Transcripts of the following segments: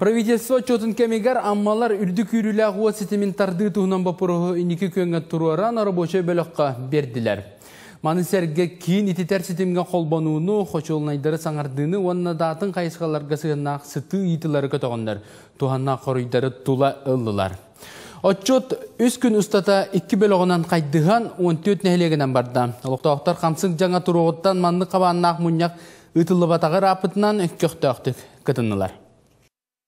Правительство отчетун кэмигэр Аммалар үрдүк күүрүүлээх уот ситимин тардыы туһунан боппуруоһу инники күөҥҥэ туруоран рабочай бөлөххө биэрдилэр. Маны сэргэ киин ититэр ситимҥэ холбонууну, хочуолунайдары саҥардыыны уонна даатын хайысхаларга сыһыаннаах сытыы ыйытыылары көтөҕөннөр, туһаннаах хоруйдары тула ыллылар. Отчет үс күн устата икки бөлөҕүнэн хайдыһан 14 нэһилиэгинэн барда. Олохтоохтор хамсык дьаҥа туруоҕуттан маннык хабааннаах мунньах ыытыллыбатаҕы ырааппытынан көхтөөхтүк кытыннылар.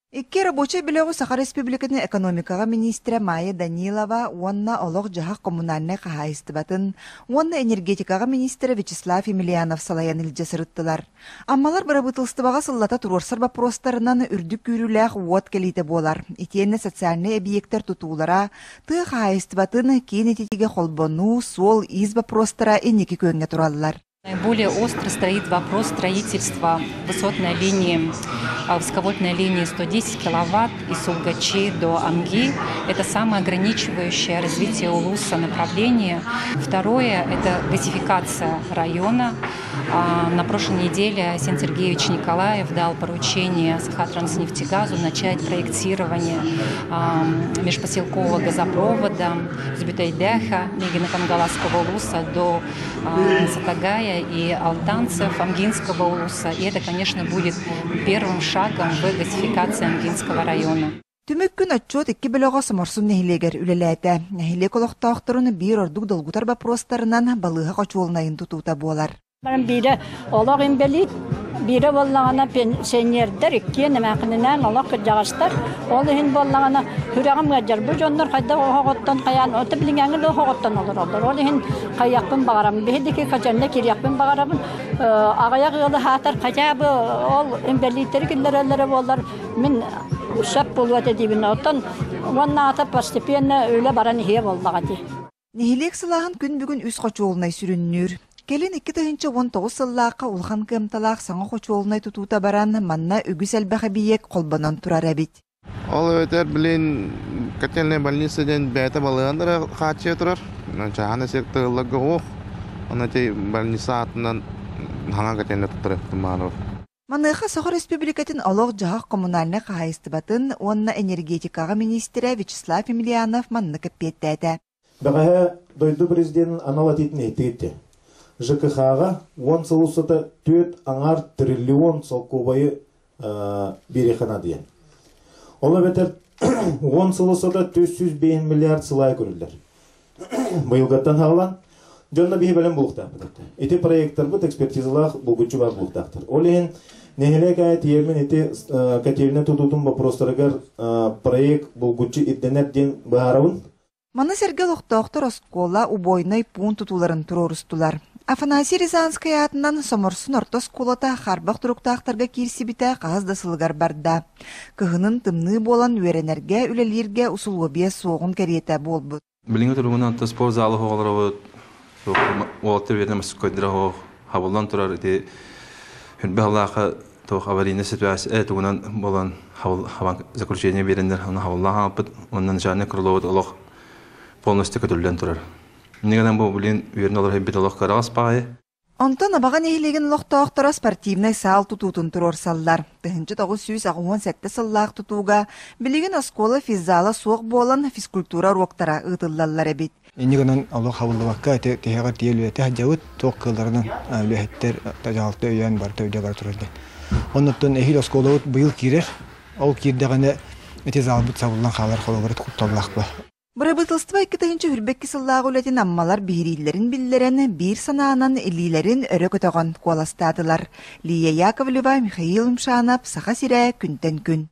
Икки рабочай бөлөҕү Саха Республикатын экономикаҕа миниистирэ Майя Данилова уонна олох-дьаһах коммунальнай хаһаайыстыбатын уонна энергетикаҕа миниистирэ Вячеслав Емельянов салайан илдьэ сырыттылар. Аммалар бырабыыталыстыбаҕа сыллата туруорсар боппуруостарынан үрдүк күүрүүлээх уот кэлиитэ буолар. Итиэннэ социальнай эбийиэктэр тутуулара, тыа хаһаайыстыбатын киин ититиигэ холбонуу, суол-иис боппуруостара инники күөҥҥэ тураллар. Более остро стоит вопрос строительства высотной линии, высоковольтной линии 110 киловатт из Сулгачи до Амги. Это самое ограничивающее развитие улуса направление. Второе – это газификация района. На прошлой неделе Асен Сергеевич Николаев дал поручение Сахатранснефтегазу начать проектирование межпоселкового газопровода с Бютайдяха, Мегино-Кангаласского улуса до Сатагая и алтанцев Амгинского улуса. И это, конечно, будет первым шагом в газификации Амгинского района. Түмүк күн отчуот икки бөлөҕө Соморсун нэһилиэгэр үлэлээтэ. Нэһилиэк олохтоохторун биир ордук долгутар боппуруостарынан балыыһа хочуолунайын тутуута буолар. Баран биирэ олох инбэлиит, биирэ буоллаҕына пенсионердар иккиэн эмээхининээн олох кырдьаҕастар. Ол иһин буоллаҕына сүрэҕим ыалдьар. Бу дьоннор хайдах оһоҕоттон хайаан, ото билиҥҥээҥи да оһоҕоттон олороллор. Ол иһин хайыахпын баҕарабын. Биһиги качанна кириэхпин баҕарабын. Аҕыйах ыалы хаатар хотя бы ол инбэлииттэри киллэрэллэрэ буоллар мин сөп буолуо этэ диибин. Оттон уоннаата постепенно үлэ баран иһиэ буоллаҕа дии. Нэһилиэк сылааһын күн бүгүн үс хочуолунай сүрүннүүр. Кэлин 2019 сыллаахха улахан кыамталаах саҥа хочуолунай тутуута баран, манна үгүс элбэх эбийиэк холбонон турар эбит. Ол эбэтэр билин котельная больница диэн бэйэтэ балыыһан хааччыйа турар. Чааһынай секторларга суох. Онно ити больница аатынан хаҥа котельная туттарыахтын баҕарабын. Маныаха Саха Республикатын олох-дьаһах коммунальнай хаһаайыстыбатын уонна энергетикаҕа миниистирэ Вячеслав Емельянов маннык эппиэттээтэ. Бэҕэһээ дойду президенин анал этиитин иһиттигит ЖКХ-ҕа уон сыл устата түөрт аҥаар триллион солкуобайы биэриэххэ наадыйар. Ол эбэтэр уон сыл устата 405 миллиард сылай көрүллэр. Быйылгаттан хаалан дьонно биһи бэлэм булуохтаахпыт. Ити проекттарбыт экспертизалаах булгуччу баар булуохтаахтар. Ол иһин нэһилиэк аайы тиийэрмин ити котельная тутуутун боппуруостарыгар проект булгуччу ирдэнэр диэн быһаарабын. Маны сэргэ олохтоохтор оскуола убойнай пуун тутууларын туруорустулар. Афанасий Рязанскай аатынан Соморсун орто оскуолата харбах туруктаахтарга киирсибитэ хаһыс да сылыгар барда. Кыһынын тымныы буолан үөрэнэргэ, үлэлииргэ усулуобуйа суоҕун кэриэтэ буолбут. Билиҥҥи туругунан спорт зала оҕолоробут уолаттар үөрэнэ мастерскойдара оһох хабыллан турар ити хүрбэ халлааха туох аварийная ситуация тугунан буолан хабан заключение биэрэннэр ону хабыллаан хаалбыт уонна начальник крылобут олох полностью көтүллэн турар. Иннигэнэн бу билин үөрэнэ олорор бит олох кыраҕас баҕайы. Онтон Абаҕа нэһилиэгин олохтоохторо спортивнай саал тутуутун туруорсаллар. 1987 сыллаах тутууга билигин оскуола физзала суох буолан физкультура уруоктара ыытыллаллар эбит. Инньэ гынан олох хабыллыбакка ити тиһэҕэр тиийэ үлэлэтэ сылдьабыт, туох кыалларынан үлэһиттэр дьаһалта өйөөн барыта өйдө бара турар диэн. Оннуттан эһиил оскуолабыт быйыл киирэр. Ол киирдэҕинэ ити залбыт сабыллан хаалар холобура кутталлаах буолар. Бырабыыталыстыба 2022 сыллааҕы үлэтин аммалар биһирииллэрин биллэрэн, биир санаанан илиилэрин өрө көтөҕөн куоластаатылар. Лия Яковлева, Михаил Мшанов, Саха сирэ, күнтэн күн.